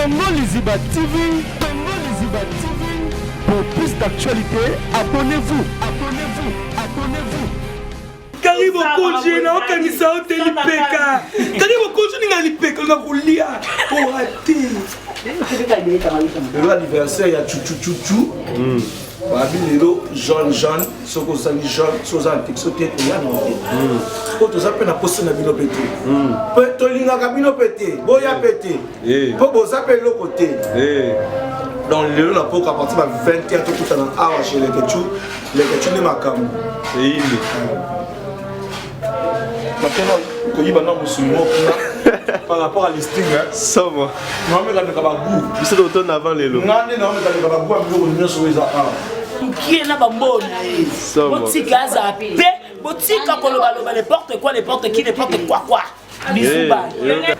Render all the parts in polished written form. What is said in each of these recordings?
Congo Liziba TV, Congo Liziba TV. Pour plus d'actualités, abonnez-vous, abonnez-vous, abonnez-vous. Karibu Mokonzi, naokanisa yo te lipeka. Karibu Mokonzi, oninga lipeka olinga kolia orate. Lelo anniversaire ya chuchuchuchu hmm. babi lelo jaune jaune soki ozangi jaune soki oza na texo te koya na te hmm. po toza mpe na posa na bino mpe te hmm. mpe tolingaka bino mpe te boya mpe te eh. mpo boza mpe eloko te eh. donc lelo na poka partir ba 20 heures tokutana awa chez leketchou Leketchou nde makambo. Eyindi. Maintenant koyiba na mosuni moko kuna par rapport à listing hein. Somo. Naomeka meka ba goût. Biso totona avant lelo. Nga nde naomeka meka ba goût ya biloko nyonso oyo eza awa. Mukie na bambona ye. Botika aza pe, botika kolobaloba n'importe quoi, n'importe qui, n'importe quoi quoi. Bisous bye.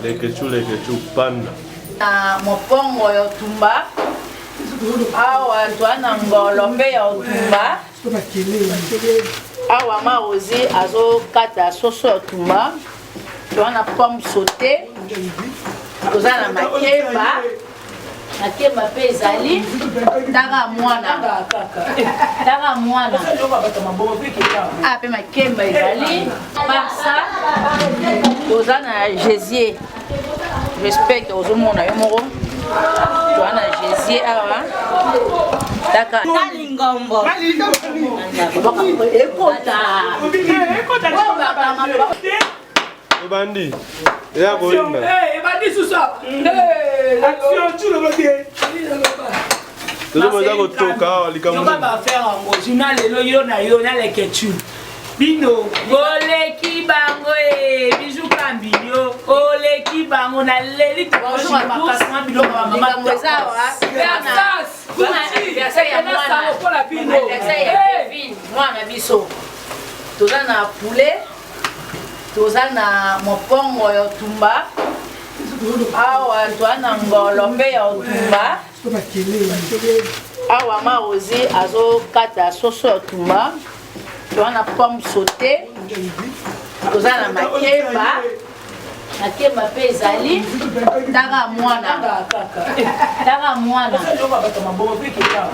Leketchou leketchou panda. Na mopongo ya otumba awa toa na ngolo mpe ya otumba awa ma Rosie azokata soso ya otumba toa na pomme saute toza na makemba makemba mpe ezali taka mwana taka mwana a mpe makemba ezali parsa toza na jésier j'espère que ozomona yo moko toza na jésier awa taka lingombo ekota Ebandi. Eya koyinda. Eh, ebandi susu. Eh, action tu le bien. Tozomona eza kotoka awa likambo. Yoka ba affaire yango. Journal lelo yo na yo na lekechu. Bino oleki bango e eh, bijou kambi yo oleki bango na leli tokomakasma biloko ya mama mwana biso toza na poulet toza na mopongo ya otumba awa toza na ngolo mpe ya otumba awa ma Rosie azokata soso ya otumba toza na pomme saute toza na makemba makemba mpe ezali taka mwana taka mwana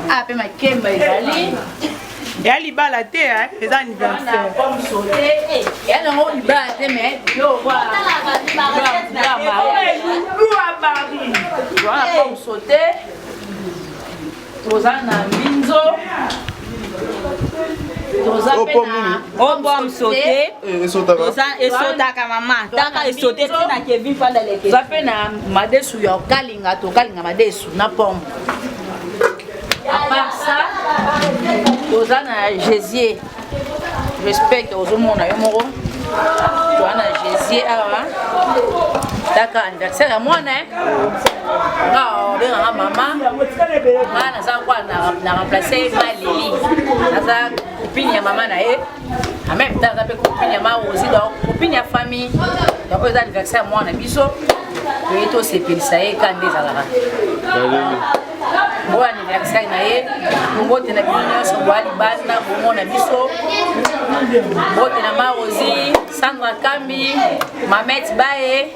a mpe makemba ezali ya libala te eh, eza anniversaire ya nango libala te mais biloko wana pomme saute toza na mbinzo toza mpe na pomme saute esotaka mama taka esote tina kevin fanda leke toza mpe na madesu ya okalinga tokalinga madesu na pomme À part ça, toza na Jésier. J'espère que ozomona yo moko. Toza na Jésier awa. Taka anniversaire ya mwana eh. Nga obengaka mama. Nga naza kwa na na remplacer ma Lili. Naza copine ya mama na ye. En même temps naza pe copine ya ma Rosie donc copine ya famille. Donc oyo eza anniversaire ya mwana biso. Toye tosepelisa ye ka nde ezalaka. Bon anniversaire na ye mbote na bino nyonso boa libanda bomona biso mbote na marosi sandra kambi mamet baye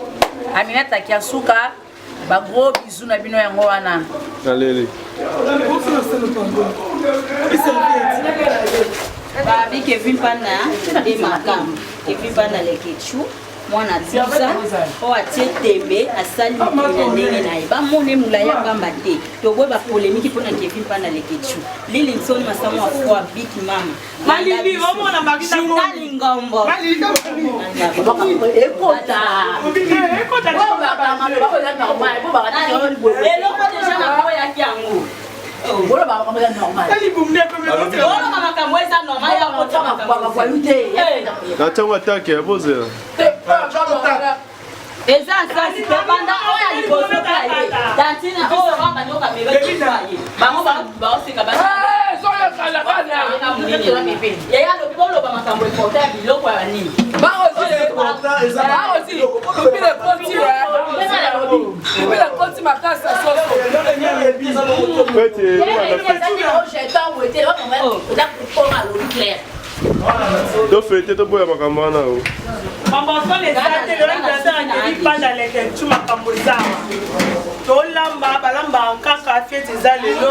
aminata kiasuka bagros bisous na bino yango wana naleli babi kevin pana nde makambo kevin pana leketchou mwana tusa oyo atie tembe asali mokili na ndenge na ye bamona ye molai ya pamba te toboyi bapolemiki mpo na kevin mpa na lekechu lili nsoni masango ya foi biki mama malili omona marina lingombo ekota eloko deja naboyaki yango oloba makambo eza normal oloba makambo eza normal ya kotya makambo te na ntango atake ya bozela eza nsasi te banda oyo ya liboso ka ye tantine oyo bandoka mebaki ye bango baoseka yaya alobi boloba makambo eporta ya biloko ya nini ekoti makasi ya soso tofete toboya makambo wana o makambo eza te lelo anniversaire ya Kevin Panda Leketchou makambo eza awa. Mboka fete eza lelo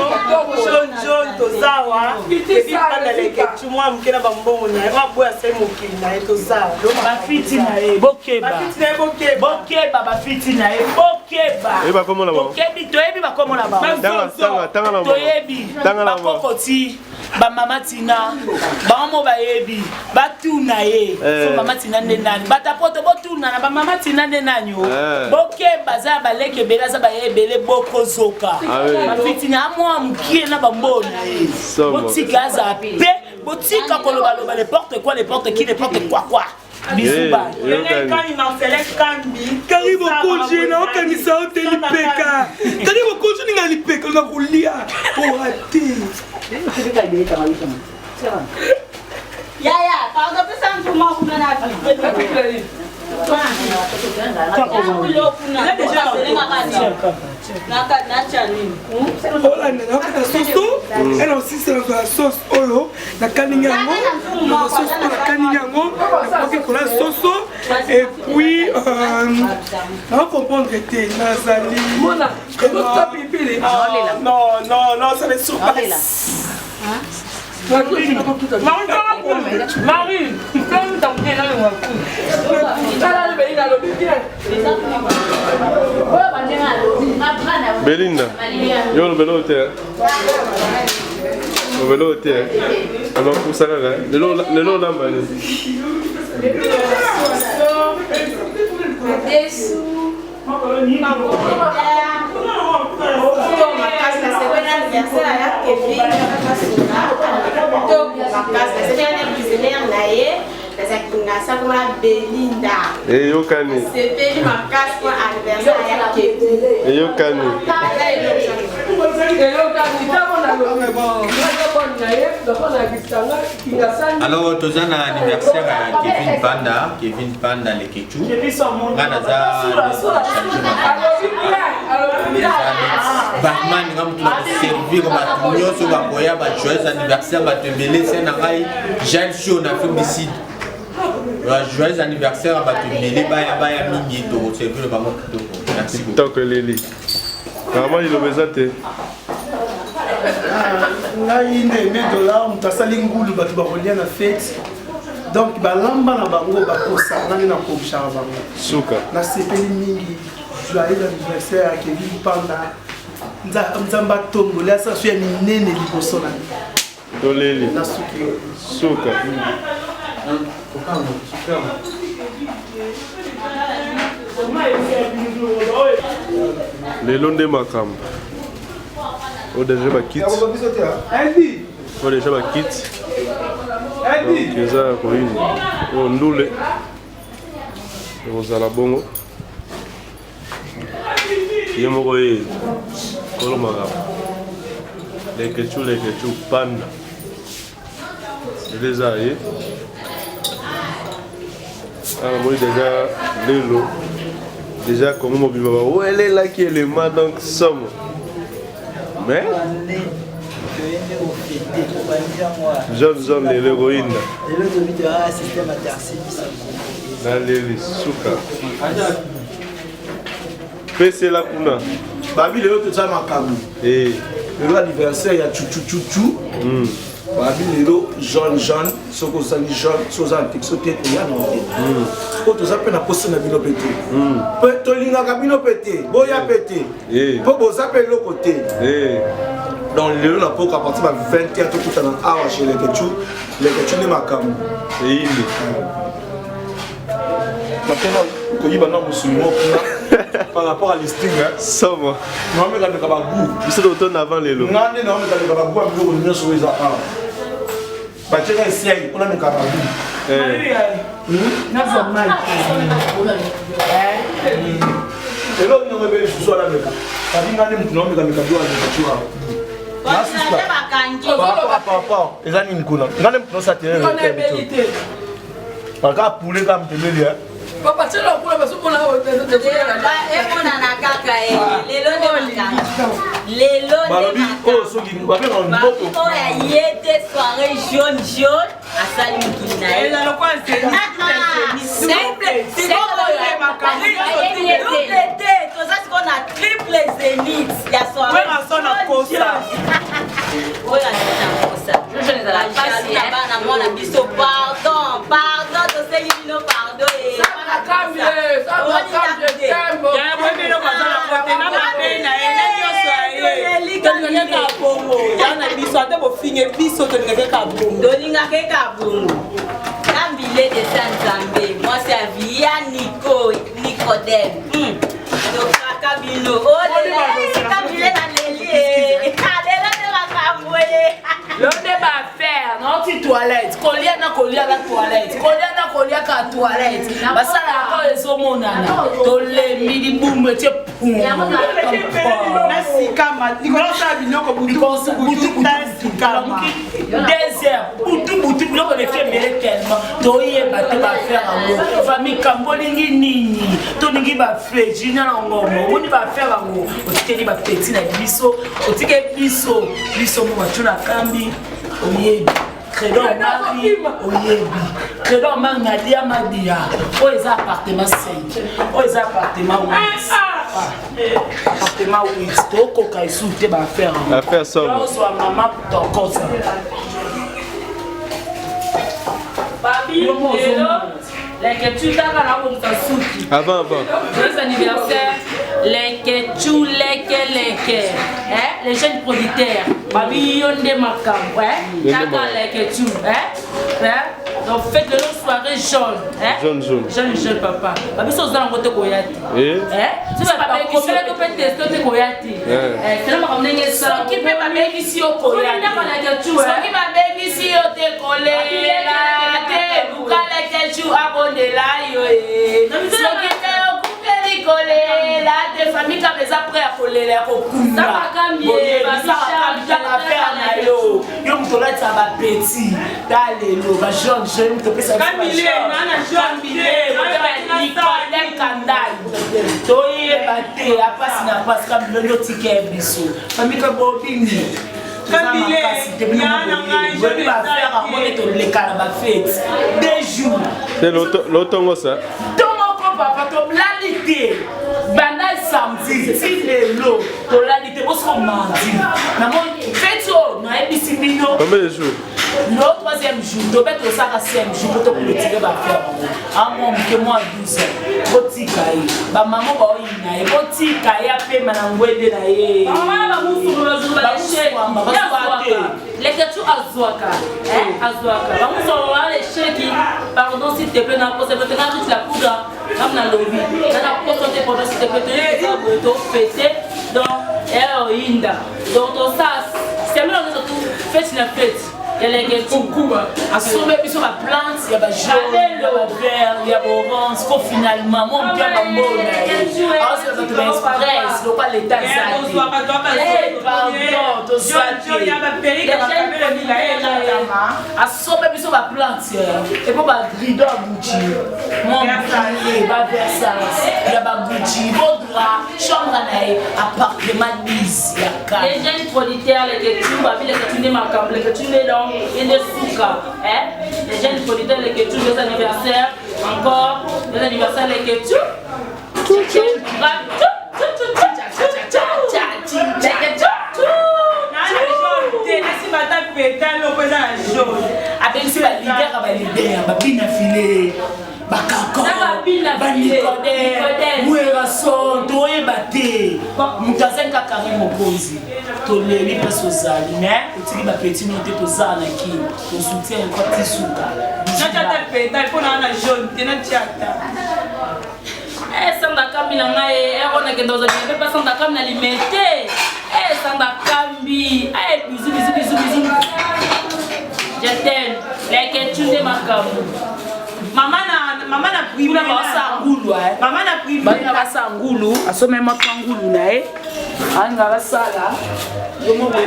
jaune jaune tozawa ebipanda leketu mwa moke na bambongo na ye oyo aboya asali mokili na ye tozawa bafiti na ye bokeba bafiti na ye bokeba bokeba bafiti na ye bokeba Oyeba kombo na bango? Tokebi toyebi bakombo na bango Tanga, tanga, tanga na bango. Toyebi Tanga na bango. bakokoti bamama tina bango mo bayebi batuna ye Eh. so mama tina nde nani batapoto botuna na bamama tina nde nani o Eh. bokeba aza ya baleki ebele aza baye ebele bokozoka Ah oui. bafitina amwa mokie na bamboo na ye Somo. botika aza pe botika kolobaloba n'importe quoi, n'importe qui, n'importe quoi quoi. Bisous, Eh, bye. eyokani. Kami Marcelin Kambi Kari mokonzi naokanisa yo te lipeka kari mokonzi oninga lipeka olinga kolia orate. Yaya, pardon, pesa nzuma kuna na Olanda naokata soso ena osisa nazwa sauce oyo nakaningi yango, nazwa sauce oyo nakaningi yango, nakoki kola soso et puis naocomprendre te nazali. Non, non, non, ça me surpasse. Marie, Belinda, yo olobela oyo te, eh? Olobela oyo te, eh? Amakusa kaka lelo lelo olamba nini? Makasi nasepeli anniversaire ya Kevin Kitoko makasi nasepeli na cuisinière na ye nazalaki ngasa komona Belinda. Eyokani. Sepeli makasi mpo anniversaire ya Kevin. Eyokani. Eza eloko. Alors toza na anniversaire ya Kevin Panda, Kevin Panda Lekechu. Nga naza barman, nga motu na koservir bato nyonso bakoya ba joyeux anniversaire bato ebele se na ngai Jeanne Show na Afrique du Sud. Ba joyeux anniversaire ya bato ebele baya baya mingi tokoservir bango kitoko. Merci beaucoup. Kitoko eleli mama liloba eza te. Ngai nde eme dollar moto asali ngulu bato bakolia na fete donc balamba na bango bakosa nga nde nakobisaka bango. Suka. Nasepeli mingi joyeux anniversaire ya Kevin Panda. Nzambe atongoli asala so ya minene liboso na ye. Toleli. Nasuki. Suka. Lelo nde makambo oyo deja bakiti, oyo deja bakiti, donc eza ya koyinda oyo ndule ekozala bongo ye moko ye kolo makambo Lekechu Lekechu Panda lelo eza ye awa namoni deja lelo deja Kongo mobimba bawelelaki elema donc somo mais jaune jaune lelo ekoyinda naleli suka pesela kuna. Babi lelo toza makambo lelo anniversaire ya chuchuchuchu babi lelo jaune jaune soki ozangi jaune soki oza na texto te koya na te po toza mpe na posa na bino mpe te mpe tolingaka bino mpe te boya mpe te mpo boza mpe eloko te. Donc lelo na poka à partir ba 20 heures tokutana awa chez Lekechu. Lekechu nde makambo eyindi. Maintenant koyiba na mosuni moko kuna par rapport à listing. Somo. Naomekameka bagout. Biso totona avant lelo. Nga nde naomekameka bagout ya biloko nyonso oyo eza awa batiaka esei mpona meka bagout. Nazwa mai. Eloko niongo ebele lisusu wana meka babi nga nde motu naomekameka biloko ya Lekechu awa. Par rapport eza nini kuna nga nde motu nosala terrain baka poulet kaka moto ebeli. Papa, tiela kuna bazomona. Emonana kaka ye lelo nde makambo lelo. Balobi oyo soki babengaka mboto. Oyo ya ye te soirée jaune jaune asali mokili na ye double te toza sikoyo na triple zénith ya soirée. tolinge biso tolingaka kaka bongo. Tolingaka kaka bongo. Kambile de sa Nzambe, mwasi ya Via Nico, Nicodème. Tokaka bino. Oh, Kambile na leli. Alela nde makambo ye. Lelo nde ba affaire naoti toilette kolia na kolia na toilette kolia na kolia ka toilette basalaka oyo ezomonana tolembi libumu etie butu butu biloko eleki ebele tellement toyeba te baaffaire yango famille kambo olingi nini tolingi bafleji na ngomo omoni baaffaire yango otikeli bapeti na biso otikeli biso biso mo batuna kambi oyebi Credor Mari oyebi Credor Mari nadia madia oyo eza appartement 5 oyo eza appartement 8 appartement 8 tokoka esu te baaffaire affaire somo ozwa mama tokosa Babi, lelo, Leketchou taka na bongisa suki. Avant avant. Joyeux anniversaire Leketchou leke leke. Hein, les jeunes producteurs. Babi yo nde makambo, hein. Taka Leketchou, hein. Hein? Donc faites de longue soirée jaune, hein. Jaune jaune. Jaune jaune papa. Babi so ozala ngo te koya te. Eh? Hein? So ba komela ko pe testo te koya te. Eh, c'est makambo ndenge soki mpe babengisi yo koya te. Soki babengisi yo te kolela te luka lekechu abondela yo e soki te okufeli kolela te famille kaka eza prêt ya kolela ya kokunda affaire na yo yo moto olatisa bapeti ta lelo bajeune jeune moto opesa Nicodème Kandai toyeba te apasi na pasi kamilo nde otika ye biso famille ka bobini boyebi baaffaire yango nde toleka na bafete deux jours te lotongo sa ntongo papa tolali te banda samedi ti lelo tolali te bosiko mardi namoni feti oyo nayebisi bino combien de jours le troisième jour tobe tosaka 5 jour po toclotire baaffaire yango amwa moke mwa 12 ans botika ye bamama baoyina ye botika ye apema na ngwende na ye Leketchou azwaka azwaka bamusu wana echeki pardon s'il te plaît na posa te nga rite la poudre ngam na lobi na na posa te pardon s'il te plaît toyeba boye tofete donc eoyinda donc tosala semaine oyo surtout fete na fete ya Leketchou asombe biso baplante ya bajaune ya bavert ya baorange ko finalement mwa moke ya bambona aosala bato ba express lokwa leta pardon tozwa te asombe biso baplante epo bagrido ya gucci mwa moke baversas ya bagucci bodra chambre na ye appartement 10 ya Les jeunes producteurs, les Leketchou, babi Leketchou nde makambo, Leketchou nde donc, ye nde suka. Hein? Les jeunes producteurs, Leketchou, joyeux anniversaire, encore, joyeux anniversaire Leketchou. Tchou tchou, tchou tchou, Leketchou. Abengisi ba leader ya ba leader, babina file. Bakako, banicodème, werrason, toyeba te moto azali kaka Karine Mokonzi toleli place ozali mais otiki bapeti no te tozala na kini tosoutien kwa ti suka Sandra Kambi na ngai ero nakenda kozala mpe pa Sandra Kambi na limete Sandra Kambi bizu bizu bizu bizu je t'aime Leketchou nde makambo mama na mama na kuna baosa ngulu mama na balinga basala ngulu asomeli mwa ngulu na ye alinga basala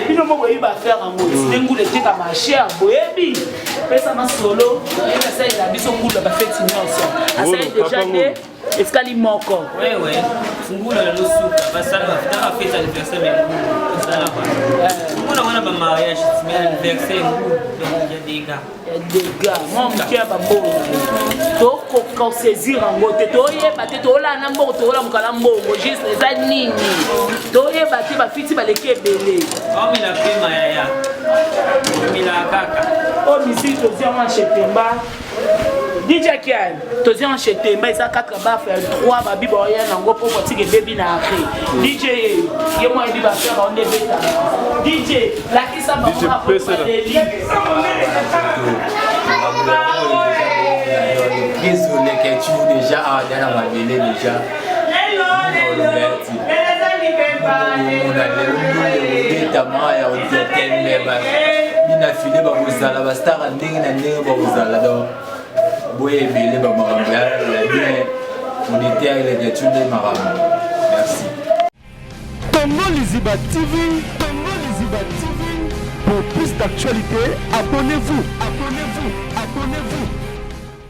bino moko boyebi baaffaire yango nde ngulu etekama cher boyebi pesa masolo asalela biso ngulu ya bafeti nyonso asali deja te esikali moko ngulu ya losuka basala bafetaka fete anniversaire mais ngulu esala ngulu wana bamariage mais anniversaire ngulu donc ya dégâts ya dégâts mwa moke ya bambongo na ye tokoka kosaisir yango te toyeba te tolala na mbongo tolamuka na mbongo juste eza nini toyeba te bafiti baleki ebele omela pema yaya omela kaka oyo misiki tozwi yango na chetemba. DJ Kian tozi en chez Temba eza 4 baf ya 3 babi baoya nango mpo voiture ebebi na arrêt. DJ ye mwa yebi bafere baonde ebeta. DJ lakisa bango akoleli. Prise olekeci déjà awa da na mabele déjà omona lelo ndenge obetama ya otembe bina file bakozala bastar ya ndenge na ndenge bakozala donc boya ebele bamakambo ya bien monitaire elekeci nde makambo merci. Congo Liziba TV, Congo Liziba TV, pour plus d'actualités, abonnez-vous, abonnez-vous.